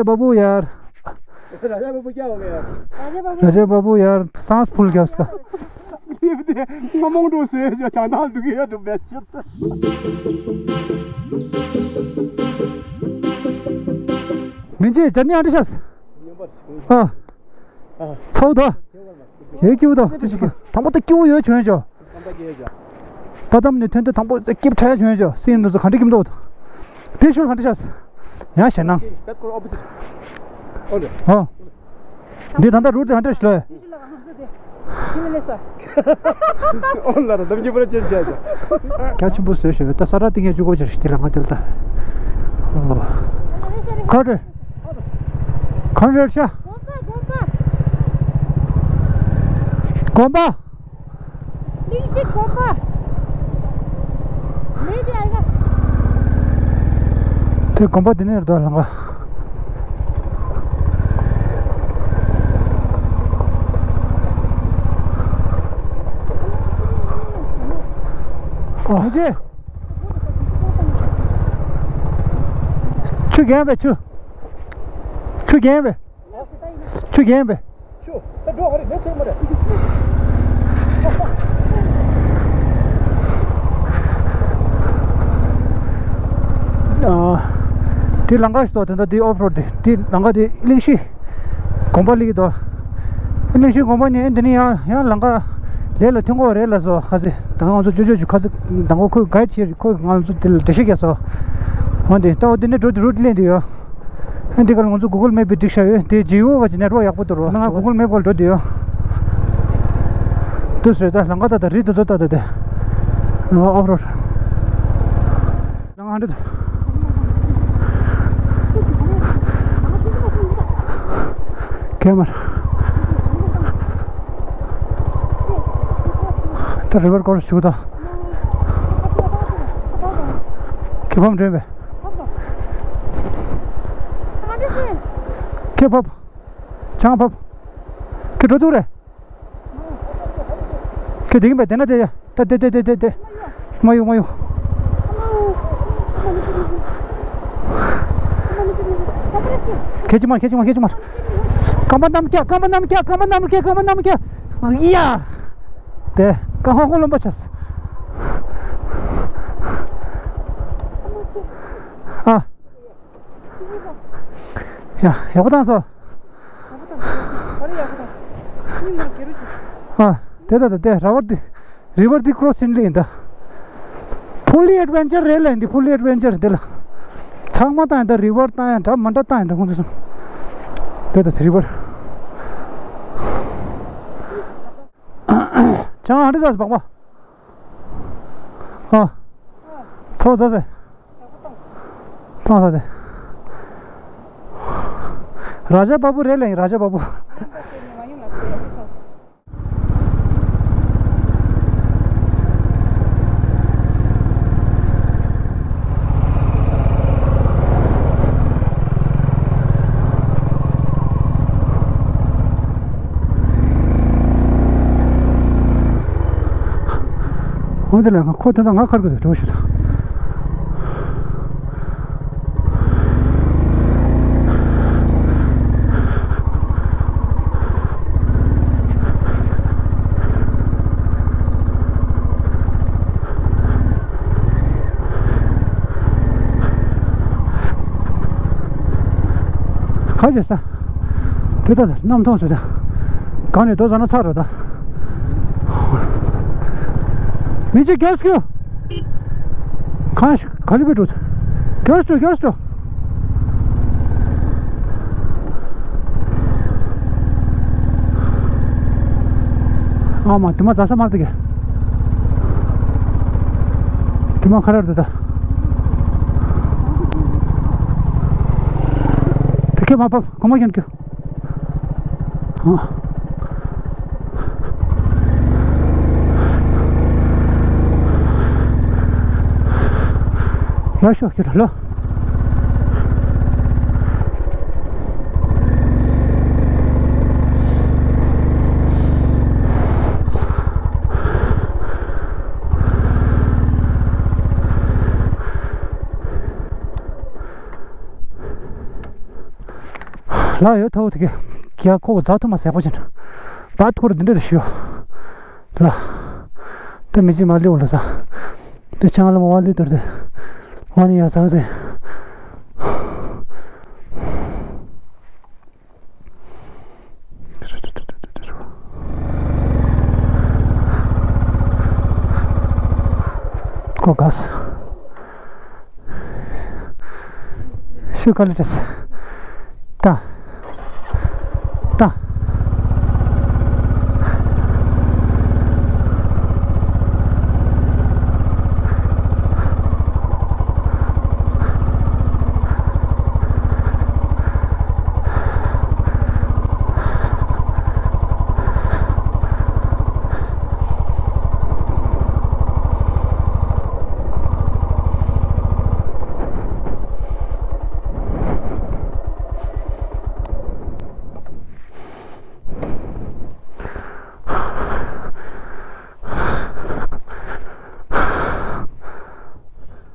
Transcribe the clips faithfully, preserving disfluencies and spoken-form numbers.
बाबू यार। राजा बाबू क्या हो गया? राजा बाबू। राजा बाबू यार, सांस फूल गया उसका। ये भी दे, मैं मोंग डो से जो चांदा दुखी है तो बेच। མིན་ཅི་ཅར་ནི་ཨ་འདྲ་ཤག་ཨ། ཚའོ་ད། ཡེ་སྐྱིད་པོ་ད། དང་པོ་ད་སྐྱིད་པོ་ཡོད་བྱུང་ཡོད་ཅོ། པ་དམ་ནས་ཐོན་དུས་དང་པོ་སྐྱིད་པོ་ཁྲ་ཡ་བྱུང་ཡོད་ཅོ། སེམས་འདི་ཚོ་ག་འདྲ་སྐྱིད་མདོག་དེ་ཤུལ་ག་འདྲ་ཤག་ཡང་ཞེད་སྣང་། ཨོ། འདི་ད་ལྟ་རུ་དེ་ག་འདྲ་ཞིག་ལོས། ཨོ་ལ་ར་འདམ་གྱི་པར་ཅན་བྱས་ཤག་རྒྱ་ཆེན་པོ་བཟོས་ཤག་ད་ས་ར་ཏིང་ངེ་བཅུ་གོ་ཅར་ཞིག་དེ་ལ་ང་དེ་ལ་ད། ཨོ། ག་རེ། ག་རེ་ཤག་དགོན་པ། དགོན་པ། དགོན་པ། གླིང་བཞི་དགོན་པ། མེད་དེ་ཨ་ཡ། དེ་དགོན་པ་དེ་ནས་རེད་ད་ལང་ག་ཨ་ཅེ། ཆུ་རྒན་པས་ཆུ། ཆུ་རྒན་པས། ཆུ་རྒན་པས། ཆུ། ད་འགྲོ་ག་རེ་ལས་ཆེ་མ་རེད། ཨ། དེ་ལང་ཀ་ཞིག་འདུག་དེ་འདྲ་དེ་ཨོཕ་རོཌ་དེ་དེ་ལང་ཀ་དེ་གླིང་བཞི། དགོན་པ་ལིག་འདུག་གླིང་བཞི་དགོན་པ་ནས་འདི་ནས་ཡང་ཡང་ལང་ཀ་ལས་ལ་ཐོན་གོ་རེད་ལ་སོ་ཁ་ཚེ་ད་ང་ཚོ་ཅོ་ཅོ་ཅོ་ཁ་ཚེ་དང་པོ་ཁོས་གའིཌ་བྱས་ཁོས་ང་ཚོ་དེ་ལ་འགྲེལ་བཤད་རྒྱག་སོ། འོན་ཏེ་ལྟ་བ་འདི་ནས་འགྲོ་དེ་རུ་དེ་ལེན་དུ་ཡོད། ཨ་འདི་ག་ལ་ང་ཚོ་གུ་གལ་མེབ་པའི་སྒྲིག་བྱ་ཡོད། དེ་ཇི་ཡོ་ག་ཅི་ནེཊ་ཝརཀ་ཡག་པོ་འདུག་རོ། ང་གུ་གལ་མེབ་ག་ལ་འགྲོ་དུ་ཡོད། དུས་རེད་ད་ལང་ཀ་ད་ད་རི་དུ་ཚོ་ད་ད་དེ། ཨོཕ་རོཌ། ང་འདི་ཀེ་མ་ར། ད་རི་བར་ཀོར་ཞུགས་ད། ཁེ་ཕམ་འདྲེན་པས། ཁེ་ཕབ། ཆང་ཕབ། ཁེ་འགྲོ་འདུག་རེད། ཁེ་དེ་གིན་པས་དེ་ན་དེ་ཡ། ད་དེ་དེ་དེ་དེ་དེ། མ་ཡུ་མ་ཡུ། ཁེ་ཅི་མ་ཁེ་ཅི་མ་ཁེ་ཅི་མ། རྐང་པ་གནམ་སྐྱ་རྐང་པ་གནམ་སྐྱ་རྐང་པ་གནམ་སྐྱ་རྐང་པ་གནམ་སྐྱ། ཡ། དེ་རྐང་ཧོ་ཧོ་རློན་པ་ཆགས། ཨ། ཡ། ཡག་པོ་བཏང་སོང་། ཡག་པོ་བཏང་སོང་། ག་རེ་ཡག་པོ་བཏང་སོང་། མི་མར་སྒེར་རུ་ཕྱིན་སོང་། ཨ། དེ་ད་ད་དེ་ར་བར་འདི། རི་བར་འདི་ཀྲོ་སིང་ལེ་ཡིན་ད། ཕུལ་ལི་ཨེཌ་ཝེན་ཅར་རེད་ལ་འདི་ཕུལ་ལི་ཨེཌ་ཝེན་ཅར་འདི་ལ། ཚང་མ་བཏང་ཡིན་ད་རི་བར་བཏང་ཡིན་འདྲ་མ་འདྲ་བཏང་ཡིན་ད་ཁོང་ཚོ་གསུམ། དེ་ད་རི་བར། ཅང་ཨ་འདྲ་ཟ་སྦག་པ། ཨ། ཚོ་ཟ་ཟེ། ཐང་ཟ་ཟེ། ར་ཇ་པ་པུ་རེད་ལ་ཡིན་ར་ཇ་པ་པུ། འོན་ཏེ་ལ་ཁོ་དེ་འདྲ་ང་ཁར་གི་འགྲོ་ཞིག་དང་། ག་བྱེད་ས། དེ་ལྟ་གནམ་མཐོང་ཟེར་ད། གང་ནས་རྡོ་ཟ་ན་ཚར་རོ་ད། མི་གཅིག་རྒྱབ་སྐྱོ། གང་ཞིག་ག་ལི་བའི་འགྲོ། རྒྱབ་སྐྱོ་རྒྱབ་སྐྱོ། ཨ་མ་དེ་མ་ཟ་ས་མར་དེ་གས། དེ་མ་ཁ་རར་དེ་ད། དེ་ཁྱོད་མ་བབས་གོ་མ་ཁྱོད་ཁྱོད། ཨ། ཡག་ཤོས་ཁྱོད་ལ་ལོ། ལག་ཡོད་ཐོག་དེ་ག་ཁོ་བོ་ཛ་ཐུ་མ་ཟེར་པོ་ཅན། བ་ཐུར་འདི་འདྲ་ཞུ། ལ། དེ་མི་ཅི་མ་ལི་འོ་ལ་ས། དེ་ཆང་ལ་མ་བ་ལི་དར་དེ། བ་ནི་ཡ་ཟག་ཟེ། ཁོ་ག་ས། ཤུ་ཁ་ལི་ཏེ་ས། ད། ད།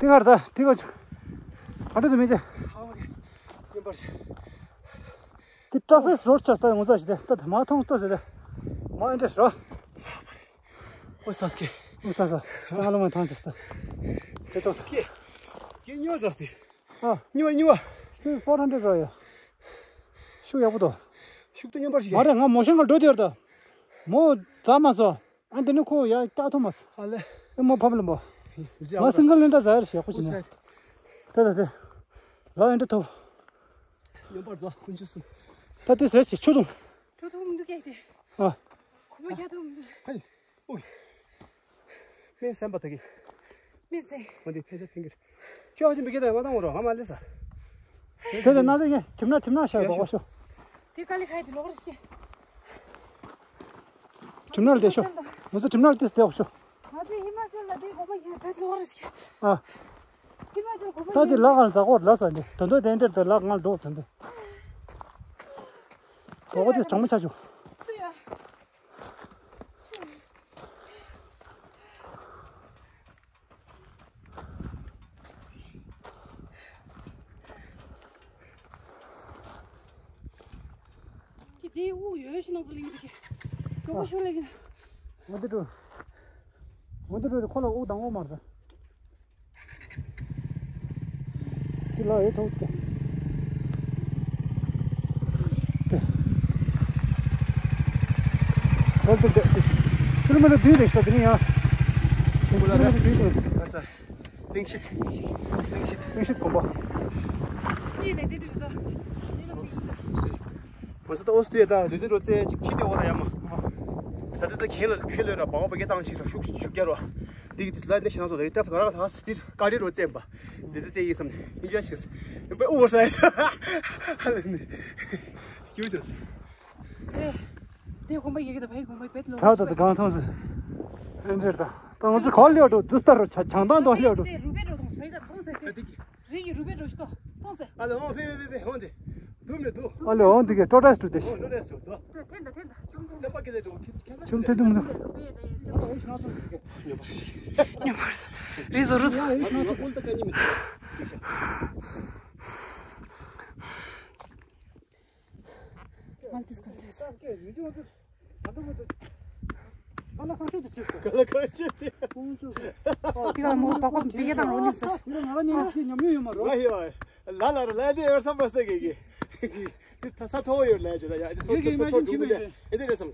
དེ་གར་ད་དེ་གར་ཆུ་ག་འདྲ་དུ་མེད་ཅེ། དེ་ཏྲ་ཕིག་རོཌ་ཆགས་ས་ངོ་ཚ་ཞིག་དེ་ད་མ་མཐོང་ལྟོས་ཟེར་དེ་མ་ཨེ་འདྲ་རོ། ཨོ་ས་སྐེ། ཨོ་ས་ས་ང་ལོ་མ་ཐང་ཆགས་ས། དེ་ཚོ་སྐེ་སྐེ་ཉོ་ཟ་སྟེ། ཨ། ཉི་མ་ཉི་མ། ཤུགས་ཕོར་ཧན་ཌེ་རེཌ་རོ་ཡོད། ཤུགས་ཡག་པོ་འདུག་ཤུགས་ཏུ་སྙོམས་པར་ཞིག་མ་རེད། ང་མོ་ཤིན་ག་འགྲོ་དུས་ད། མོ་ཛ་མ་ཟོ། ཨ་འདི་ནི་ཁོ་ཡ་སྐྱག་ཐུབ་མ་སོང་། ཨ་ལེ། ཨེ་མོ་ཕབ་ལེ་མོ། ང་སིང་གལ་ལེན་ད་ཟ་ཡར་ཞེ་ཁོ་ཞིག་ནས། དེ་ད་དེ། ལ་ཨེ་འདྲ་ཐོབ། སྙོམས་པར་འདུག་ཀུན་སྤྱོད་གསུམ། ད་དེ་ཟེར་ཞེ་ཆུ་དུང་། ཆུ་དུང་མི་འདུག་སྐད་དེ། ཨ། ཁོ་མོ་རྒྱ་དུང་མི་འདུག་ཧ་ལེ། ཨོ། སྨན་སེམས་པ་ད་གི། སྨན་སེམས། འོ་འདི་ཕལ་ཆེར་ཕན་གི་རེད། ཁྱོད་ཨ་ཅེ་མི་སྐད་ད་མ་བཏང་བ་རོ་ང་མ་ལས་ས། དེ་ལས་ན་ཟེ་ངས་གྲིམ་ན་གྲིམ་ན་ཤ་བགོ་བ་ཤོ། དེ་ཀ་ལི་ཁ་ཡི་དེ་ལོག་རེ་ཤི། གྲིམ་ན་ལ་དེ་ཤོ། ང་ཚོ་གྲིམ་ན་ལ་དེ་སྟེ་བགོ་ཤོ། ང་ཚོ་ཧི་མ་ཅལ་ལ་དེ་གོ་མ་ཡིན་ད་ལོག་རེ་ཤི། ཨ། ཧི་མ་ཅལ་གོ་མ་ད་དེ་ཡིན། ལག་ང་ལ་འཛག་གོ་ལ་ས་ནི་དོན་དོན་དེ་འདྲེར་དེ་ལག་ང་ལ་འགྲོ་དོན་དོན། གོ་བ་དེ་གྲང་མོ་ཆ་ཆོ། ཆུ་ཡ། ཁྱི་དེའི་དབུགས་ཡོད་ཤི་ནང་ཚོ་ལིང་གི་གོ་བ་ཤོ་ལེ་གི། ང་འདི་འགྲོ། ང་འདི་འགྲོ་ཁོ་ལ་དབུགས་དང་དབུགས་མར་ད། དེ་ལ་ཡོད་ཐོག་དེ། དེ། ཧོལ་དེ་དེ་དེ། ཁྱོད་མ་ལ་བདུན་རེ་ཤོག་དེ་ནི་ཡང་། ཁྱོད་མ་ལ་བདུན་རེ། གླིང་ཤེད། གླིང་ཤེད་གོམ་པ། ཨེ་ལེ་དེ་དེ་དེ། མ་ས་ད་ཨོ་སི་ཏི་ཡ་ད་ལུས་རྩལ་རོ་རྩལ་ཅིག་ཁྱི་དེ་འོ་ད་ཡ་མ། ད་ལྟ་ད་ཁྱེད་ལ་ཁྱེད་ལོས་ར་བ་བ་བ་སྐད་བཏང་ཞིག་ར་ཤུགས་ཤུགས་རྒྱ་རོ། འདི་གི་དེ་ལ་འདི་ཤ་ན་ཚོ་ད་ཡི་ད་ཕ་ན་ར་ད་སི་ཏིར་ཀ་རི་རོ་རྩལ་པ། འདི་ཚོ་རྩལ་ཡིན་བསམ་ནས་ཡིན་ཅག་ཞིག་ཡིན་པ་ཨུ་བར་ས་ཡ་ཤ་ཧ་ལ་ནི་ཡུ་ཅག་ཨེ། དེ་གོམ་པ་ཡི་གེ་ད་ཕའི་གོམ་པ་བེད་ལོ། ད་ད་ད་གང་ཐོང་སི། ཨེ་འདྲེར་ད་ད་ང་ཚོ་ག་ལེ་འགྲོ་དུ་སྟར་རོ་ཆ་ཆང་དང་དོ་ལེ་འགྲོ། དེ་རུ་བེད་རོ་དང་སོ་ཡི་ད་ཐོང་སི་དེ། རི་ཡི་རུ་བེད་རོ་ཤི་ཏོ་ཐོང་སི། ཨ་ལེ་འོང་ཕེ་ཕེ་ཕེ་ཕེ་འོང་དེ། དུ་མེ་དུ། ཨ་ལེ་འོང་དེ་གེ་ཀྲོ་ཀྲ་སི་ཏུ་དེ། འོ་ཀྲོ་ཀྲ་སི་ཏུ། དེ་ཐེན་ད་ཐེན་ད་ཆུམ་ཐེན་ད། ཆུམ་ཐེན་དུ་མི་འདུག་ཉོ་པར་རི་ཟོ་རུ་དུ། མལ་ཏིས་ཁལ་ཏིས། ཨ་ལ་ཁ་ཤོད་དུ་ཆེ་སོ། ག་ལ་ཁ་ཤོད་དེ། ཁོང་ཚོ། དེ་ག་མོ་པག་པག་འབི་གེ་དང་རོ་ནི་ས། ང་ནི་ཉམས་མྱོང་ཡོད་མ་རོ། ཨ་ཡོ། ལ་ལ་ར་ལ་དེ་ཡོད་བསམ་པ་སྟེ་གེ་གེ། དེ་ད་ས་མཐོ་ཡོད་ལ་ཅེ་ད་ཡ། དེ་མཐོ་དེ་མཐོ་དེ་མཐོ་དྲུག་མིན་དེ་ཨེ་དེ་རེད་བསམ།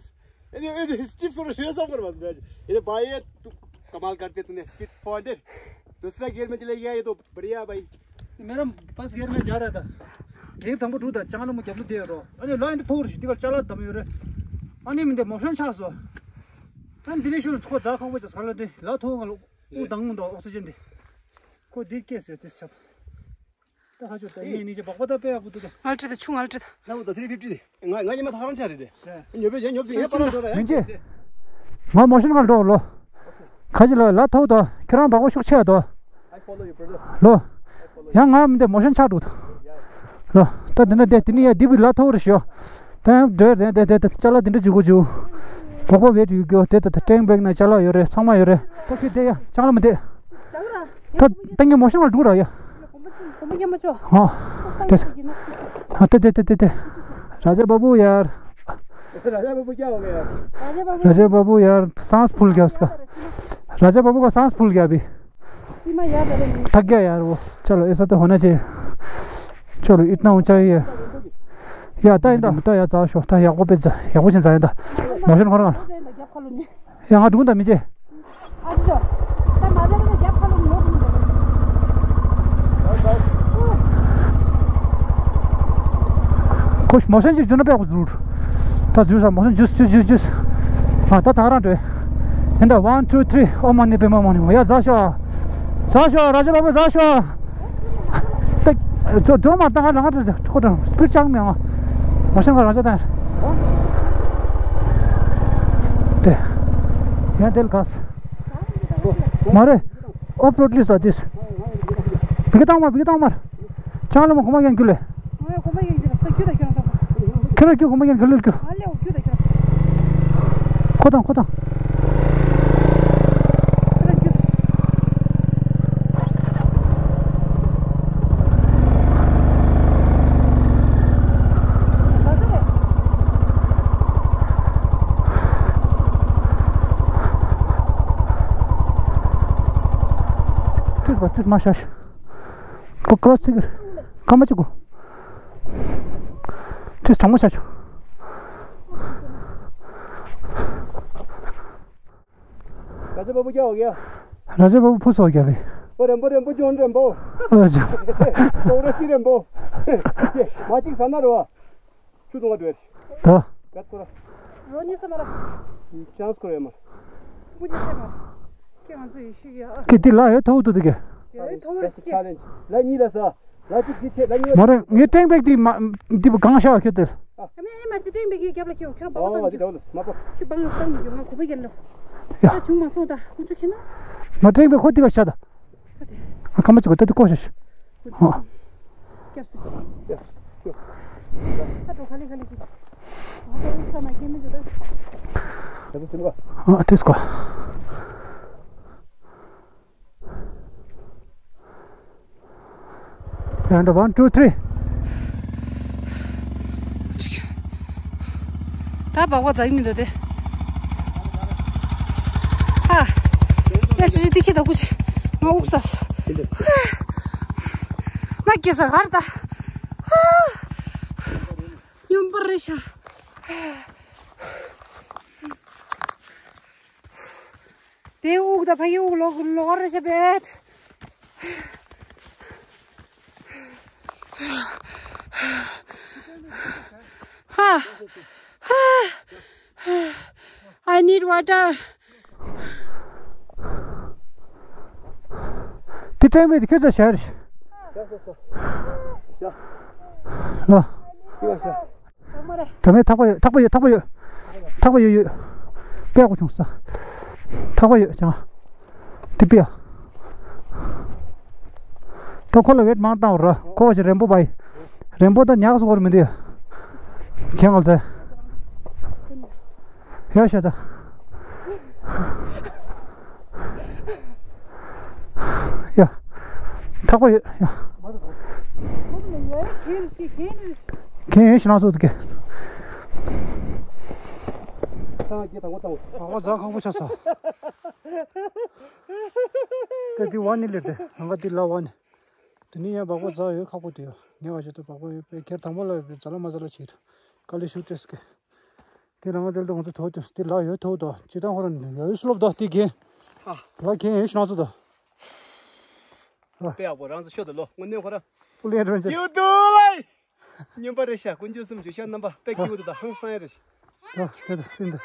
ཨེ་དེ་ཨེ་དེ་སྐྱིད་པོ་རེད་བསམ་པར་མ་ཟད་ཨེ་དེ་བ་ཡེ་དུ་ཀ་མལ་ཀར་དེ་དུ་ནས་སྤིཌ་ཕོར་ཝར་ཌར། དུ་སྲ་གེར་མེ་ཅི་ལ་ཡ་ཡེ་དོ་བར་ཡ་བའི། མེ་རམ་བས་གེར་མེ་ཇ་ར་ད། གེར་དང་པོ་དྲུག་ད་ཅང་ལ་མོ་རྒྱབ་ལོ་དེ་རོ། ཨ་ནི་ལ་ཨེ་དེ་མཐོ་རུ་ཞིག་དེ་གར་ཅ་ལག་དམ་ཡོད་རེད། ཨ་ནི་མི་འདི་མོ་ཤན་ཆགས་སོ། ཨ་ནི་འདི་ནས་ཤུལ་ཁོ་ཛ་ཁག་པོ་ཅིག་ས་ལ་དེ་ལ་མཐོ་ང་ལོ། དབུགས་དང་མོ་འདུག་ཨོག་སི་ཇན་དེ། ཁོ་འདི་སྐྱེས་ཟེར་དེ་ཆབ། ད་ཧ་ཅོ་ད་ཡིན་ནི་ཅི་བག་པ་ད་པེ་ཡག་པོ་འདུག་ད། ང་ལ་ཁྲིད་ད་ཆུ་ང་ལ་ཁྲིད་ད། ལ་འོ་ད་ཐི་རི་ཕིབ་ཊི་དེ། ང་ང་ཉི་མ་ཐག་རང་ཆ་རེད་དེ། ཉོ་བེ་ཉོ་བེ་ངས་པ་རང་འགྲོ་ད་ཡ། མིན་ཅི། ང་མོ་ཤིན་ང་འགྲོ་ལོ། ཁ་ཅི་ལ་ལ་ཐོག་ད་ཁྱེད་རང་བག་པ་ཤུགས་ཆེ་ད། ལོ། ཡང་ང་མི་འདི་མོ་ཤིན་ཆགས་འགྲོ་ད། ལོ། ད་འདི་ན་དེ་དེ་ནི་ཡ་འདི་བི་ལ་ཐོག་རེ་ཞོ། ད་ཡང་འགྲོ་རེད་དེ་དེ་དེ་ཅ་ལག་འདི་འདྲ་བྱུག་གོ་བྱུག་བག་པ་བེད་ཡོད་གྱོ་དེ་ད་ད་ཊེང་བེག་ན་ཅ་ལག་ཡོད་རེད་ཚང་མ་ཡོད་རེད། ད་ཁྱེད་དེ་ཡ་ཅང་ལ་མི་དེ། ད་ད་ངས་མོ་ཤིན་ལ་འགྲོ་ར་ཡ། ཨ། དེ། ཨ། དེ་དེ་དེ་དེ་དེ། राजा बाबू यार। राजा बाबू क्या हो गया? राजा बाबू। राजा बाबू यार, सांस फूल गया उसका। राजा बाबू का सांस फूल गया अभी। सीमा याद आ रही है। थक गया यार वो। चलो, ऐसा तो होना चाहिए। चलो, इतना ऊंचाई है। या, ता, ता, ता, या, जा, शो, ता, या, को पे जा, या, को जा, या, ता। मोशन करो। ཡང་ང་འགྲོ་གི་ད་མི་བྱེད། ཨ་ཅོ། ད་མ་ཟེར་ན་རྒྱབ་ཁ་ལོ་ཉོ་གི་མི་འདུག་ཁོ་མོ་ཤན་ཅིག་འཇུ་ན་པས་ཟུར། ད་འཇུ་ས་མོ་ཤན་འཇུ་འཇུ་འཇུ་འཇུ། ཨ་ད་ད་རང་འགྲོ། ཡིན་ད། ཝན་ཊུ་ཐི་རི། ཨོཾ་མ་ཎི་པདྨེ་མ་ཎི། ཡ་ཛ་ཤོ། ཛ་ཤོ། ར་ཇ་བ་བུ་ཛ་ཤོ། ད་ཚོ་འགྲོ་མ་བཏང་ང་རང་ཁོ་རང་སྤིཌ་ཅང་མེད་ང་། མོ་ཤན་ཁ་རང་ཅག་ད། དེ། ཡང་དེ་ལ་ག་ས། མ་རེད། ཨོཕ་རོཌ་ལི་ས་དིས། བི་ཀ་བཏང་མ་བི་ཀ་བཏང་མ། ཅང་ལ་མ་གོ་མ་ཡང་ཁྱོད་ལས། ང་ཡང་གོ་མ་ཡང་ཁྱོད་ལ་ས་ཁྱོད་ད་ཁྱོད་རང་ད། ཁྱོད་རང་ཁྱོད་གོ་མ་ཡང་ཁྱོད་ལས་ཁྱོད། ང་ལས་འོ་ཁྱོད་ད་ཁྱོད་རང་། ཁོ་དང་ཁོ་དང་། ཁྱོད་རང་ཁྱོད་ད། ཟ་ས་རེད། ཏིས་པ་ཏིས་མ་ཤ་ཤ། ཁོ་ཀ་ལ་ཚིག་གི་ཀ་མ་ཅི་གོ། ཏིས་གྲང་མོ་ཤ་ཤ། राजा बाबू क्या हो गया? राजा बाबू फुस हो गया अभी। वो रेम्बो, रेम्बो, जोन रेम्बो। अच्छा। चौरस की रेम्बो। ये, माचिक साना रवा। छू दूंगा डुएट। ད། गत करो। रोनी से मारा। चांस करो ये मार। मुझे से मार। क्या आंसू इशू या? ཁྱེད་འདི་ལ་ཡོད་ཐོག་ཏུ་འདུག་གས། ཡོད་ཐོག་ཏུ་ཅེ། ལ་གཉིས་ལ་ས། ལ་གཅིག་འདི་ཆེ་ལ་གཉིས། མ་རེད། ངའི་ཀྲེང་བེག་འདི་མ་འདི་གང་ཤག་ཁྱོད་དེ། ཨ་མེ་མ་ཅི་ཀྲེང་བེག་གི་རྒྱབ་ལ་ཁྱེར་ཁྱེར་བ་ཨོ་དང་འདི་རོ་མ་པ། ཁྱེད་བང་བཏང་གི་ང་གོ་བ་ཡན་ལ། ཡ། ད་བྱུང་མ་སོང་ད་ཁོང་ཚོ་ཁྱེར་ན། མ་ཀྲེང་བེག་ཁོ་འདི་ག་ཤ་ད། ཨ་ཁ་མ་ཅིག་གོ་ད་འདི་ཀོ་ཤ་ཤ། ཨ། སྐྱབས་སུ་མཆི། ཨ་འགྲོ་ག་ལེ་ག་ལེ་ཅིག་ཨ་ད་འུ་ཚ་ན་སྐྱེ་མི་འདུག་ད། ཨ་ཏིས་ཀོ། And one, two, three. ད་བག་བག་ཛག་གི་མི་འདུག་སྟེ། ཨ། ཡ་ཅི་ཅི་ཏི་ཁི་ད་ཀུ་ཅི། ང་དབུགས་ས་སོང་། ང་སྐྱེ་ས་གར་ད། སྙོམས་པར་རེ་ཤ། དེ་དབུགས་དང་ཕ་གི་དབུགས་ལོག་ལོག་རེ་བྱེད་པས། ཧ། I need water. དེ་ཀྲེང་བེག་དེ་ཁྱོད་ཚོ་ཤར། ལོ། ད་མེད་ཐག་པ་ཡོད། ཐག་པ་ཡོད། ཐག་པ་ཡོད། ཐག་པ་ཡོད་ཡོད། པས་གོ་བྱུང་ས། ཐག་པ་ཡོད་ཅང་། དེ་པིའ། ད་ཁོ་ལ་ཝེད་མང་བཏང་བ་ར། ཁོ་ཅི་རེན་པོ་བའི། རེན་པོ་ད་ཉག་སོ་གོར་མི་འདུག་ཁྱེད་ང་ཚེ། ཡ་ཤ་ད། ཡ། ཐག་པ་ཡོད། ཡ། ཁྱེད་ཡོད་ཤི་ན་སོ་དུ་གེ། ཨ་ཛ་ཁང་པོ་ཆ་ས། ད་དེ་བ་ནི་ལེར་ཏེ་རང་ག་དེ་ལ་བ་ནི། དེ་ནི་ཡང་བག་པ་ཛ་ཡོད་ཁག་པོ་དེ་ཡོད། ངས་བ་ཞེ་ད་བག་པ་ཡོད་པས་ཁྱེར་དང་པོ་ལ་ཡོད་པའི་ཛ་ལ་མ་ཛ་ལ་བྱེད། དཀའ་ལས་ཤུགས་སྤྲད་སྐད། དེ་རང་དེ་ལ་ང་ཚོ་ཐོག་དེ་དེ་ལ་ཡོད་ཐོག་དོ་ཅི་དང་ཧོ་ར་ནི་ཡོད་སློབ་དོ་དེ་གེ། ལ་གེ་ཡོད་ཤི་ན་ཚོ་དོ། དཔེ་ཡག་པོ་རང་ཚོ་ཤོད་དོ་ལོ་དངོས་གནས་ཁོ་ར། པུ་ལེ་རོན་ཅེ། ཡོད་དོ་ལ། སྨྱོན་པ་རེད་ཤག་དཀོན་མཆོག་གསུམ་བརྗོད་བྱ་རྣམ་པ་དཔེ་སྐྱིད་པོ་འདུག་ད་ཧང་སང་ཡ་རེད་ཤག་ད་དེ་ད་སིན་ད།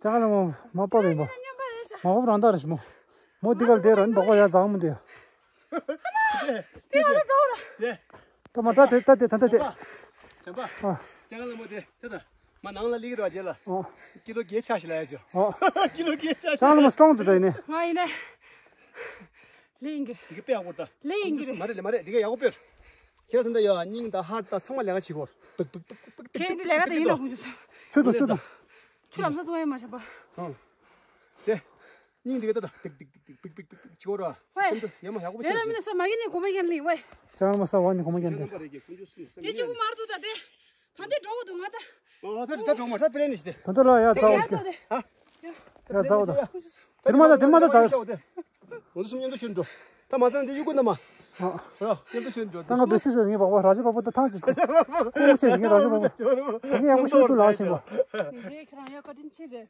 ཅག་ལ་མོ་མ་པ་རེད་མོ། མ་པ་རང་ད་རེད་མོ། མོ་དེ་ག་ལ་དེ་ར་ནི་འབོག་པ་ཡ་ཛག་མོ་དེ། དེ་ག་ལ་ཛག་ར། ད་མ་ད་དེ་ད་དེ་ད་ད་དེ། ཅམ་པ། ཅག་ལ་མོ་དེ་ད་ད། མ་ནང་ལ་ལིག་ར་རྗེས་ལ། ཨོ། ཀི་ལོ་བརྒྱད་ཆགས་ཤི་ལ་ཡ་ཅོ། ཨོ། ཀི་ལོ་བརྒྱད་ཆགས་ཤི། ཅག་ལ་མོ་སི་ཊོང་དུ་ད་ཡིན་ནི། ང་ཡིན་ནི། ལེ་ཡིན་གི། དེ་ག་དཔེ་ཡག་པོ་ད། ལེ་ཡིན་གི་རེད། མ་རེད་ལེ་མ་རེད་དེ་ག་ཡག་པོ་དཔེ། ཁྱེད་ཚོ་འདི་ཡ་སྙིང་དང་ཧར་དང་ཚང་མ་ལས་ཀ་བྱེད་གོ། ཁྱེད་འདི་ལས་ཀ་དེ་ཡིན་ན་ཁུངས་ཆུ་སོང་། ཆུ་དང་ཆུ་དང་། ཆུ་ལམ་སང་བཙོང་ཡ་མ་བྱེད་པ། ཨང་། དེ། སྙིང་འདི་ག་ད་ད་ཏིག་ཏིག་ཏིག་ཏིག་པིག་པིག་པིག་པིག་ཅིག་འོ་ར། ཝེ། སེམས་ཏོ་ཡ་མ་ཡག་པོ་ཡ་ཆགས་ལ་སོང་། མིན་ས་མ་གི་ནི་གོ་མ་ཡན་ལི་ཝེ། ཅང་མ་ས་བ་ནི་གོ་མ་ཡན་ལི། དེ་ཅིག་གུ་མར་དུ་ད་དེ། ད་དེ་འགྲོ་བ་དུ་ང་ད། ཨོ་ད་ད་འགྲོ་མ་ད་པི་ལེན་ནི་ཤི་དེ། ད་ད་ལ་ཡ་ཚ་བ་ཤི། ཧ། ཡ་ཚ་བ་ད། དེ་མ་ད་དེ་མ་ད་ཚ་བ། འོ་སུམ་ཉན་དུ་ཤི་འགྲོ། ད་མ་ཚ་འདི་ཡུ་གུ་ན་མ། ཨ། ར་ཉན་དུ་ཤི་འགྲོ། ད་ང་བེ་སི་སི་ངེ་བག་བ་ར་ཇི་བག་བ་ད་ཐང་ཅི། ཀུ་ཤེ་ངེ་ར་ཇི་བག་བ། ངེ་ཡག་པོ་ཤི་དུ་ལ་ཤི་བ། དེ་ཁྱེད་རང་ཡ་བཀའ་དྲིན་ཆེ་རེད།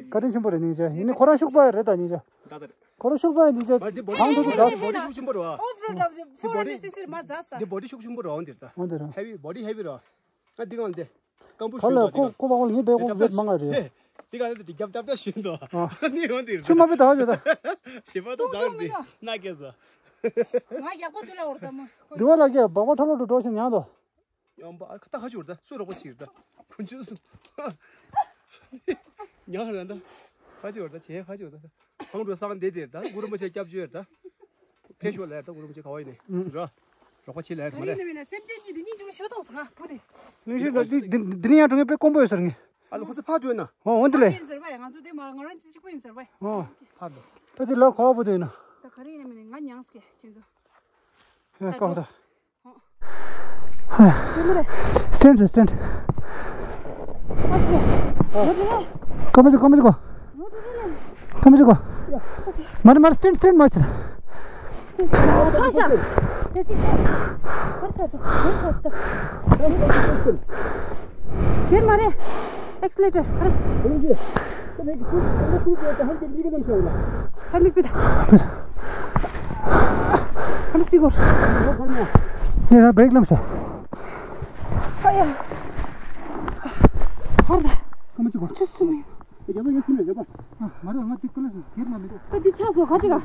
བཀའ་དྲིན་ཆེན་པོ་རེད་ནིང་ཅག་ཡིན་ནི་ཁོ་རང་ཤུགས་པ་རེད་ད་ནིང་ཅག་ཁོ་རང་ཤུགས་པ་ནིང་ཅག་གང་ཐུབ་ཐུབ་ད། འོ་ཕོ་ར་ནི་སི་སི་མ་ཛ་སྟ། འདི་བོ་ཌི་ཤུགས་ཆེན་པོ་རེད་བ། འོ་ཕོ་ར་ནི་སི་སི་མ་ཛ་སྟ། འོ་འདི་ར། ཧེ་བི་བོ་ཌི་ཧེ་བི་ར། ང་འདི་གང་འདི་སྐམ་པོ་ཤུན་ད། འདི་གང་ཁོ་བ་ལ་ངའི་བེ་གོང་བེ་མང་ང་རེད། འདི་གང་འདི་རྒྱབ་རྒྱབ་རྒྱབ་ཤུན་ད། འདི་གང་འདི་ཆུ་མ་བི་ད་ཧ་ཡོད་ད། ཞེ་པ་ད་ཛ་འདི་ན་སྐད་ཟ། ང་ཡག་པོ་འདི་ལ་འོར་ད་མ། འདི་བ་ལ་སྐད་བག་བ་ཁྲ་ལོ་འགྲོ་འགྲོ་ཞིག་ཉང་དོ། ཡང་པ་ཨ་ཁ་ཏ་ཁ་ཅིག་བར་ད་སུ་རོགས་པ་ཅིག་ར་ད། ཁུན་ཆུ་སུ། ཉག་ར་ད། ཁ་ཅིག་བར་ད་ཆེ་ཁ་ཅིག་བར་ད། ཧང་འགྲོ་སང་དེ་དེར་ད་གུ་རུ་མ་ཆེ་སྐྱབས་བཅོལ་ད། ཕེ་ཤོ་ལ་ད་གུ་རུ་མ་ཆེ་ག་བ་ཡིན་ནི་ར། རོགས་པ་ཆེ་ལ་མ་རེད། ནི་མིན་ན་སེམས་ཅན་གཉིས་དེ་གཉིས་འདུག་ཤོད་དང་སང་བུ་དེ། ནི་ཤོད་ད་དེ་དེ་དེ་ནི་ཡང་གྲོང་ཁྱེར་དཔེ་དཀོན་པོ་ཡོད་ཟེར་ངས། ཨ་ལ་ཁོ་ཚོ་ཕར་འགྲོ་ན། ཧོ་འོན་དེ་ལས། ཡིན་ཟེར་བས་ང་ཚོ་དེ་མ་ང་རང་ཅི་གཅིག་པུ་ཡིན་ཟེར་བས། ཧོ། ཕར་འགྲོ། ད་དེ་ལ་ག་བ་བུ་དེ་ཡིན་ན། ད་ག་རེ་ཡིན་ན་མིན་ན་ང་མྱངས་སྐད་ཁྱེད་ཚོ། ཧེ་ཀ་བ་ད། Stand, stand. ཀ་མ་ཅི་ཀ་མ་ཅི་ཀོ། ཀ་མ་ཅི་ཀོ། མ་རེད་མ་རེད། Stand, stand མ་ཆེ། ཁྱེད་མ་རེད། Accelerator. ཁ་མིག་པི་ད། ཁ་མིག་པི་གོ། ཡ་ཡ། ཧར་ད། ཁ་མ་ཅི་གོ། ཆུ་སུ་མི། ཡ་ཡ་ཡ་ཁྱིམ་ཡ་ཡ་པ། ཨ་མ་རེད་ང་དེ་ཀུ་ལ་སུ་གེར་ན་མི་འདུག་ད་འདི་ཆགས་སོ་ཁ་ཅིག་ག་ཨ།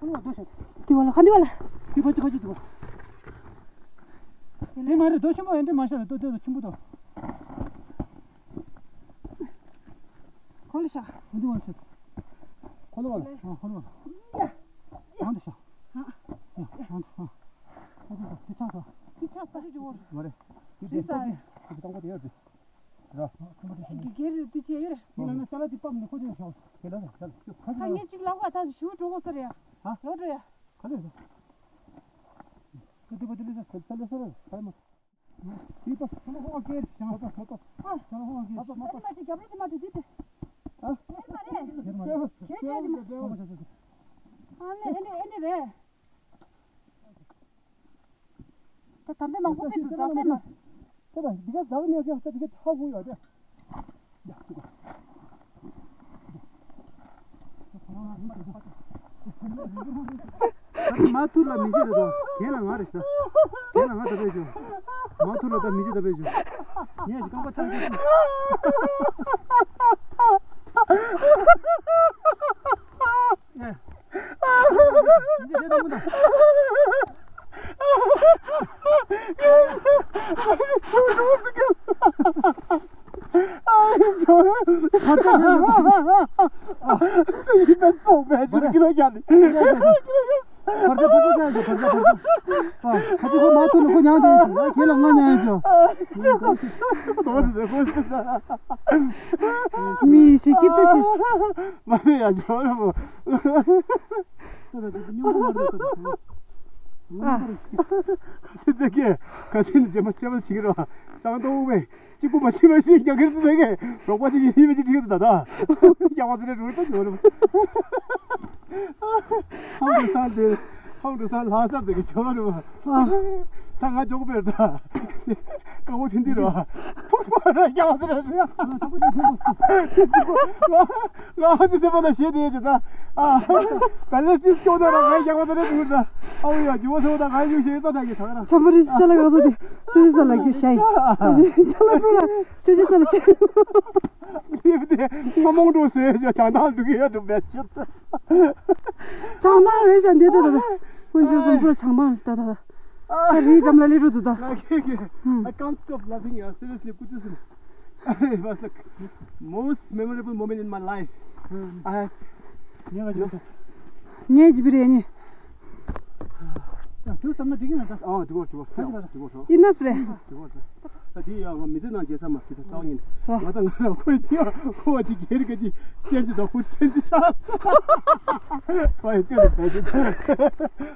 ཁོ་ལ་བ་དོ་ཤ། འདི་བ་ལ་ཁ་འདི་བ་ལ། འདི་ཁ་ཅིག་ཁ་ཅིག་འདི་བ། དེ་མ་རེད་དོ་ཆེན་པོ་ཡིན་འདྲ་མ་ཤ་ལ་དོ་དོ་ཆེན་པོ་དོ། ཁོ་ལ་ཤ། འདི་བ་ཤ། ཁོ་ལ་བ་ལ། ཨ་ཁོ་ལ་བ་ལ། ཡ། ཡང་དུ་ཤ། ཡ་ཡང་དུ་ཤ། ཨ་འདི་ཆགས་སོ། འདི་ཆགས་ས་རི་རི་བོར། མ་རེད། འདི་རི་ས། འདི་དང་པོ་དེ་ཡོད་དེ། ར། དང་པོ་དེ་ཤ། དགེ་རྒན་རེད་དེ་བྱས་ཡོད་རེད། ཡིན་ན་ན་ས་ལ་དེ་པམ་ནི་ཁོ་ཚོས་ཤོག་དེ་ལ་ས་ལ་ཁ་ངས་གཅིག་ལབ་ག་ད་ཞུ་འགྲོ་དགོས་ས་རེད་ཡ། ཧ། ལོ་འགྲོ་ཡ། ག་ལེ་ས། ཁ་དེ་པ་དེ་ལེ་ས་ས་ལེ་ས་ར་ཧ་མ། དེ་པ་ས་ལ་ཧོ་ཨ་ཀེ་ཤ་མ་པ་མ་པ། ཨ། ས་ལ་ཧོ་ཨ་ཀེ་ཤ་མ་པ། ཨ་ནི་མ་ཅིག་རྒྱབ་རི་དེ་མ་དེ་དེ་དེ། ཨ། ཨེ་མ་རེད། ཁྱེད་མ་རེད། ཁྱེད་ཁྱེད་དེ་མ། ཨ་ནི་ཨེ་ནི་ཨེ་ནི་རེད། ད་ད་འདི་མང་པོ་མེད་འདུག་རྫ་སེ་མ། ད་ད་འདི་ག་རྫ་གི་མེད་ཀྱང་ད་འདི་ག་ཐག་གུ་ཡོད་དེ། ཡ་ཅི་གོ། ད་མ་ཐུར་ལ་མི་བྱེད་རེད་དོ། གན་ལ་ང་རེད་ཤག་གན་ལ་ང་ད་པས་བྱུང་། མ་ཐུར་ལ་ད་མི་བྱེད་ད་པས་བྱུང་། ངས་ཞིག་རྐང་པ་ཐང་ཐང་ཨེ། མི་ཞིག་སྐྱིད་པོ་ཅིག་མ་ནི་ཡ་ཇོ་ར་མོ། ཨ། ཁ་ཆེ་དེ་གས་ཁ་ཆེ་ནི་ཇེ་མ་ཅེ་མ་ཆི་གི་ར་ཅང་ཏོ་བས་གཅིག་པུ་མ་ཤི་མ་ཤི་རྒྱ་གར་དུ་དེ་གས་རོགས་པ་ཞིག་ཡིན་མི་ཅི་ཅི་གི་དུ་ད་ད་རྒྱ་བ་དེ་རེ་རུ་ད་ཇོ་ར་མོ། ཧང་དུ་ས་དེ་ཧང་དུ་ས་ལྷ་ས་དེ་གས་ཇོ་ར་མོ། ད་ང་ཇོ་གོ་བེར་ད་ཀ་བོ་ཆེན་དེ་ར་ཕུ་ཕ་ར་རྒྱ་བ་དེ་རེ་ར། ང་ཧ་ཅི་སེ་པ་ད་ཤེས་དེ་ཡོད་ཅེ་ད། ཨ། པ་ལེ་ཏིས་ཅོ་ད་ར་ང་ཡག་པ་ད་རེ་འདུག་ད། ཨ་ཝི་ཡ་ཇི་བོ་སེ་པ་ད་ང་ཡུ་ཤེས་ད་ད་གི་ད་ར། ཆ་མ་རི་ཤ་ལ་ག་ས་དེ་ཅི་ས་ལ་གི་ཤ་ཡི། ཆ་ལ་པོ་ལ་ཅི་ཅི་ས་ལ་ཤ་ཡི། ལིབ་དེ་ང་མོང་འགྲོ་སེ་ཤ་ཆང་ད་འདུག་གི་ཡ་འགྲོ་བེད་ཅི་ད། ཆང་ད་རེ་ཤ་འདི་ད་ད་ད། ཀུན་སྤྱོད་སོང་པུ་ར་ཆང་ད་ཤ་ད་ད་ད། ད་རི་འགྲམ་ལ་ལི་རུ་འདུག་ད། Okay, okay. I can't stop laughing, yeah, seriously, ཀུན་སྤྱོད་སོང་། It was like most memorable moment in my life. I have ངས་ཀྱི་བི་རེ་ནི། ཡ་དུས་ཙམ་ན་འགྲིག་གི་ན་ད། ཨ་འགྲིག་གོ་འགྲིག་གོ་ཁ་ཅིག་ལ་འགྲིག་གོ་ཤོག Enough རེད། འགྲིག་གོ་ད། ད་དེ་ཡང་ང་མི་ཚེ་ནང་བརྗེད་ས་མ་རེད། ད་རྩ་བ་ཉིད་ང་དང་ང་རང་ཁོའི་ཆེ་བ་ཁོ་བ་ཅིག་སྒེར་ག་ཅིག་སྤྱན་ཅིག་དང་ཧུར་སེན་དེ་ཆགས་སོང་། ཁོ་ཡི་སྐད་ལ་བས་ཅིག་ཧ་ག་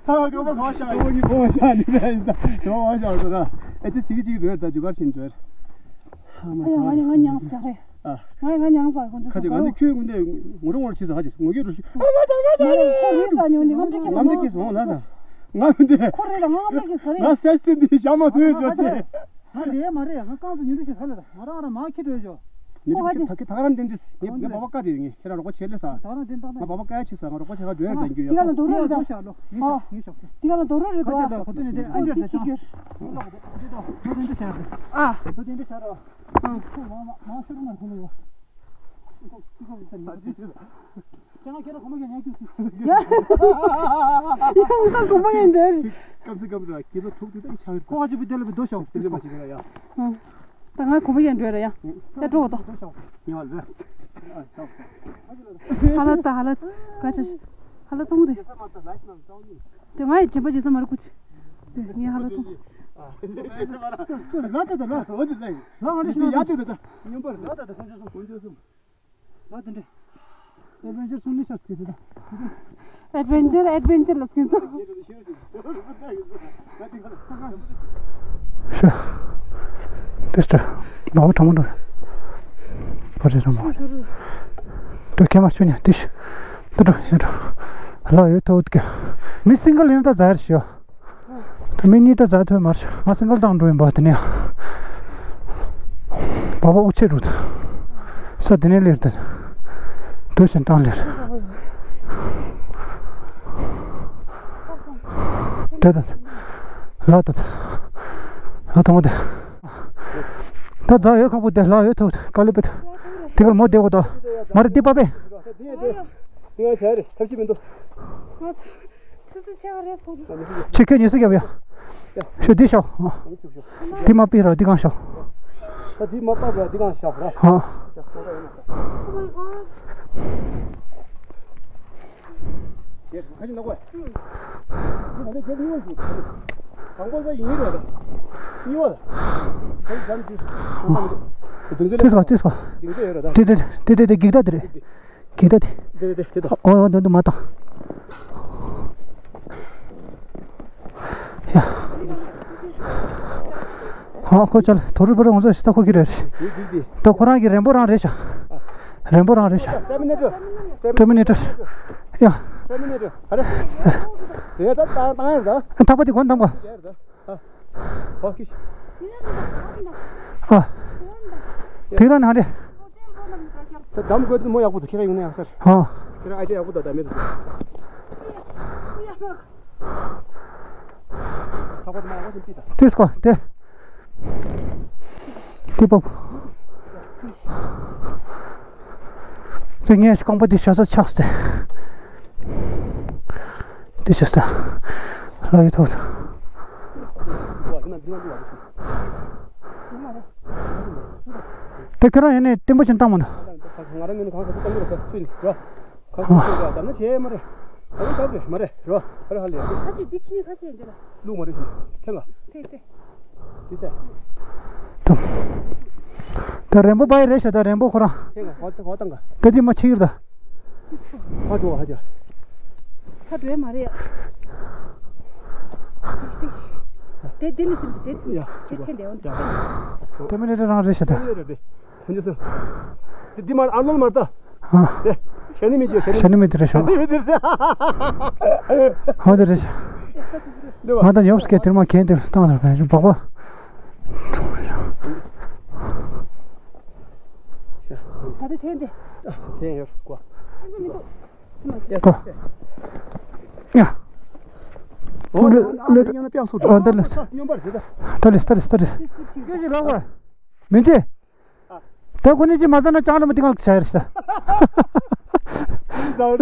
པ་ག་བ་ཤག་ཡོང་གི་ཕོ་བ་ཤག་ནི་རེད། ད་ག་བ་ཤག་སོང་ད་ཨེ་ཅི་ཅིག་ཅིག་རེད། ད་རྒྱུ་གར་ཕྱིན་འགྲོ། ཨ་ཡ་ང་ནི་ང་མྱངས་ས་རེད། ཨ། ང་ང་མྱངས་ས་དགོན་ཆུ་ཁ་ཅིག་ང་ནི་ཁྱོད་ཀུན་དེ་ངོ་རུ་ངོ་རུ་བྱེད་ས་ཧ་ཅིག་ངོ་རྒྱུ་རུ་ཤི། ཨ་མ་ཚ་མ་ཚ། ཁོ་རེ་ས་ཉོ་ནི་ངམ་ཏྲི་ཀི་ངམ་ཏྲི་ཀི་སོང་ལ་ས། ང་མི་འདི། ཁོ་རེ་ར་ང་ངམ་ཏྲི་ཀི་ས་རེད། ང་སེར་སེར་འདི་ཞག་མ་ཐུབ་ཡོད་ཅོ་ཅེ། ང་རེད་མ་རེད། ང་རྐང་ཚོ་ཉུང་རུ་ཞིག་ས་ལ་ང་རང་རང་མ་ཁྱི་འགྲོ་ཅོ། ནི་ཁོ་ཧ་ཅི་ད་ཁྱི་ད་རང་འདི་འདི་ངས་ངས་སྦག་སྦག་བཀའ་དེ་ངས་ཁྱེད་རང་རོགས་པ་བྱེད་ལེ་ས། ད་རང་འདི་ད་ང་སྦག་སྦག་བཀའ་ཆེ་ས། ང་རོགས་པ་བྱེད་ག་འགྲོ་ཡ་འདྲ་འགྱུ་ཡ། དེ་ག་ལ་འདོར་རོགས་རེད་ད། ཤ་ལོ་ཉི་ཤ་ཉི་ཤ། དེ་ག་ལ་འདོར་རོགས་རེད་ད། ཁོ་དེ་ནས་དེ་ཨ་འདྲ་ད་ཆ། ཁོ་དེ་འདྲ་ཆ་ར། ཨ། ཁོ་དེ་འདྲ་ཆ་ར། ཨ། ཁོ་མ་མ་མ་ཤོར་ན་ཁོ་ལ་ཡོད། ཁྱེད་རང་ཁྱེད་རང་གོམ་པ་ཡང་ཉལ་རྒྱུ། ཡ། ཡ་ང་གོམ་པ་ཡང་འདྲ། སྐམ་སེ་སྐམ་ར་ཁྱེད་ཚོ་ཐུག་དུས་ད་ཆག་གི་ཁོ་ཁ་ཅིག་བུ་དེ་ལ་བུ་རྡོ་ཤོག་སེ་ལེ་མ་ཞིག་ར་ཡ། ད་ང་གོམ་པ་ཡང་འདྲ་ར་ཡ། ད་འགྲོ་ད། ཉལ་བ་ར། ཧ་ལ་ད་ཧ་ལ་ག་ཆ་ཤི། ཧ་ལ་གཏོང་དེ། དེ་ང་ཡི་དྲན་པ་བྱེད་ས་མ་རེད་ཁུ་ཆི། དེ་ངས་ཧ་ལ་གཏོང་། ལ་ད་ད་ལ་འོ་དེ་ལ་ཡི། ལ་ང་འདྲ་ཞིག་ཡ་དེ་ད་ད། སྙོམས་པར་ལ་ད་ད་ཁོང་ཚོ་སོང་ཁོང་ཚོ་སོང་། ལ་དེ་འདྲ། ཨེ་ཌི་ཝེན་ཅར་སོང་ནི་ཤར་སྐད་དེ་ད། ཨེ་ཌི་ཝེན་ཅར་ཨེ་ཌི་ཝེན་ཅར་ལ་སྐད་ཚོ། ཤ། དེ་ཤ། ནག་པོ་གྲང་མོ་འགྲོ། བ་རེ་གྲང་མོ། དུ་ཁྱེད་མ་ཆུ་ཉ་དེ་ཤ། དུ་འགྲོ་ཡ་འགྲོ། ལ་ཡོད་ཐོག་གི། མི་སིང་གལ་ཡིན་ད་ཛ་ཡར་ཤི་ཡོ། ད་མི་གཉིས་ད་ཛ་ཐོན་མར་ཤི། ང་སིང་གལ་བཏང་འགྲོ་ཡིན་པ་དེ་ནས། བ་བ་དབུགས་ཆད་འགྲོ་ད། ས་དེ་ནས་ལེར་ད། དུ་ཤན་བཏང་ལེར། དེ་ད། ལ་ད། ལ་དང་པོ་དེ། ད་ཛ་ཡོད་ཁག་པོ་དེ་ལ་ཡོད་ཐུབ་དཀའ་ལས་པེ་ད། དེ་གར་མོ་བསྡད་དགོས་ད། མ་རེད་འདི་པ་པེ། དེ་ང་ཆ་རེད་ཐབས་ཤེས་མི་འདུག་ང་ཚོ་ཆུ་ཚོད་ཆེ་བ་རེད་ཁོ། ཆེ་ཁྱོད་ཉི་ཟིག་རྒྱབ་ཡ། ཤོ་འདི་ཤོག་འདི་མ་པི་ར་འདི་གང་ཤོག་ད་འདི་མ་པ་ར་འདི་གང་ཤོག་ཧ། Oh my gosh. ཁ་ཅིག་ནག་པོ། ཁ་ཅིག་ནག་པོ་ཡིན་རེད་ད། གཉིས་པ་ལ། ཁ་ཅིག་ཟམ་ཅིག་དུང་ཚོད་ལས། དུས་སོ་དུས་སོ། དུང་ཚོད་ཡོད་རེད་ད། དེ་དེ་དེ་དེ་དེ་འགྱིག་ཐག་དེ་རེད། འགྱིག་ཐག་དེ། དེ་དེ་དེ་དེ་ད། ཨོ་ཨོ་འདུག་འདུག་མ་བཏང་། ཡ། ཧ་ཁོ་ཅལ་དོ་རུ་པར་ང་ཚོ་ཤི་ད་ཁོ་གི་རེད། ད་ཁོ་རང་གི་རན་པོ་རང་རེད་ཤག་རན་པོ་རང་རེད་ཤག་ཊར་མི་ནེ་ཊར། ཊར་མི་ནེ་ཊར། ཡ། ཊར་མི་ནེ་ཊར། ཧ་རེ། དེ་ད་ད་ད་ཡ་ད། ཐག་པ་དེ་གོན་དང་པ། ཨ། ཨོ་ཁེ། ཨ། དེ་རང་ན་རེད། ད་འདམ་དགོས་དུས་མོ་ཡག་པོ་འདུག་ཁྱེད་རང་ཡོང་ན་ཡག་ས་རེད། ཨ། ཁྱེད་རང་ཨ་ཅེ་ཡག་པོ་འདུག་ད་མེད་འདུག་ཐག་པ་དེ་མ་ཡག་པོ་ཞིག་ཕྱིས་ད། དེ་སྐོ་དེ། དེ་པོ། དེ་ངས་རྐང་པ་དེ་བྱ་ས་ཆགས་ཏེ། དེ་བྱ་ས། ལ་ཡི་ཐོག་ཏུ། དེ་ཁྱེད་རང་ཡིན་ནས་བརྟན་པོ་ཞིག་བཏང་མ་ན། ང་རང་ངོས་ནས་གང་ག་ཚོད་བཏང་གི་རེད་ད་ཚུད་ནས་རོ། གང་ག་ཚོད་བཏང་གི་རེད་ད་ན་བྱས་མ་རེད། ཨ་ནི་ད་རེད་མ་རེད་རོ། ཨ་རེ་ཧ་ལས། ཁ་ཅིག་འདི་ཁྱི་ཁ་ཅིག་འདི་ལ། ལུག་མ་རེད་ཤི་ཐེ་ང་། ཐེ་ཐེ། འདི་ས། དང་། ད་རན་པོ་བ་ཡི་རེད་ཤག་ད་རན་པོ་ཁོ་རང་། ཐེ་ང་ཧོ་ཧོ་བཏང་ག་ད་འདི་མ་ཆི་ཡིར་ད། ཧ་འགྲོ་ཧ་ཅ། ཧ་འགྲོ་མ་རེད་ཡ། དེ་དེ་ནི་སིམ་དེ་སིམ་ཡ། དེ་ཐེ་འདེ་འོན་དེ། ཊར་མི་ནེ་ཊར་རང་རེད་ཤག་ད། ཊར་མི་ནེ་ཊར་རེད། ཁོང་ཚོ་སུ། འདི་འདི་མར་ཨ་ལོན་མར་ལྟ། ཨ། དེ། ཞ་ནི་མི་བྱེད་ཞ་ནི། ཞ་ནི་མི་དེ་རེད་ཤག་ཞ་ནི་མི་དེ་རེད། ཨ་དེ་རེད་ཤག་ལེ་བ། ང་ད་ཉོབ་སི་ཀེ་དེར་མ་གན་དེ་ལ་བཏང་ནས་བས་སྦག་པ། ད་དེ་ཐེན་དེ། ཐེན་ཡོད་ཀོ། ཐེན་མི་འདུག་སི་མ་ཀོ། ཡ། ཨོ་ལེ་ལེ་ལེ། ཨ་ད་ལེ། སྙོམས་པར་དེ་ད། ད་ལེ་ད་ལེ་ད་ལེ། སྐད་ཅིག་ལབ་པ། མིན་ཚེ། ད་ཁོ་ནི་ཅི་མ་ཟ་ན་ཅང་ལ་མ་ཏི་ང་ལ་ཆ་ཡར་ཤ། ཨ། ཨ།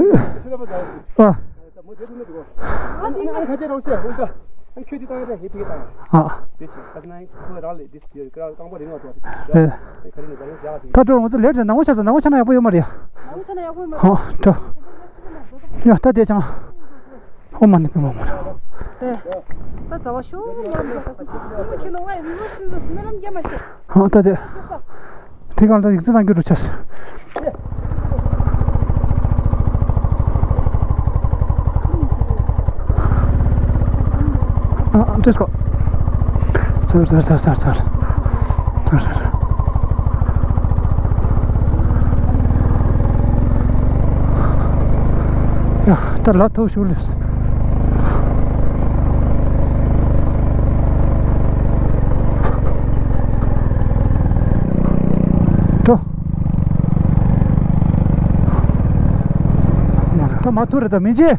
ད་འགྲོ་ང་ཚོ་ལེར་ཆ་ནང་མོ་ཆ་ས་ནང་མོ་ཆ་ན་ཡག་པོ་ཡོད་མ་རེད། ཧོ་འགྲོ། ཡ་ད་དེ་ཅང་། ཧོ་མ་ནི་པི་མ་མ་རེད། ད་ཛ་བ་ཤོག་ལ་མ་ཁྱོད་ལོ་བའི་རི་བོ་སི་ཟོ་སྨོན་ལམ་རྒྱབ་མ་ཤོག་ཧོ་ད་དེ། དེ་གང་ལ་ཡིག་ཚད་བཏང་རྒྱུ་འགྲོ་ཆས། ཨ་འདྲེས་གོ་ཚར་ཚར་ཚར་ཚར་ཚར་ཚར་ཚར། ཡ་ད་ལ་ཐོག་ཞུ་ལེ། ཏོ། ད་མ་ཐུག་རེད་ད་མི་འཇེ།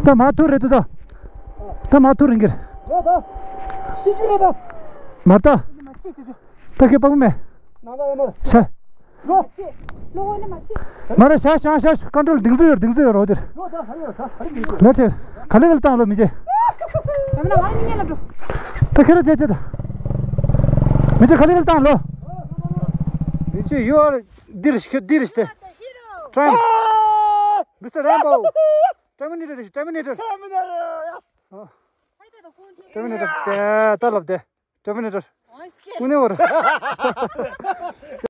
ད་མ་ཐུག་རེད་ད། ད་མ་ཐུག་རེད་ད། མ་ད། ད་ཁྱེད་པགས་མེད། ཤ། མ་རེད་ཤ་ཤ་ཤ་ཀན་ཊོལ་སྡིག་འཛུགས་ཡོད་སྡིག་འཛུགས་ཡོད་རོ་དེར། ལ་ཁྱེད་ག་ལེ་ག་ལེ་བཏང་ལོ་མི་བྱེད། ད་ཁྱེད་ར་བྱེད་བྱེད་ད། མི་བྱེད་ག་ལེ་ག་ལེ་བཏང་ལོ། མི་བྱེད་you are འདིར་ཤི་འདིར་ཤི་སྟེ། Try Mister Rambo Terminator Terminator Terminator ད་ལབ་སྟེ། Terminator ཀུན་ནས་བར།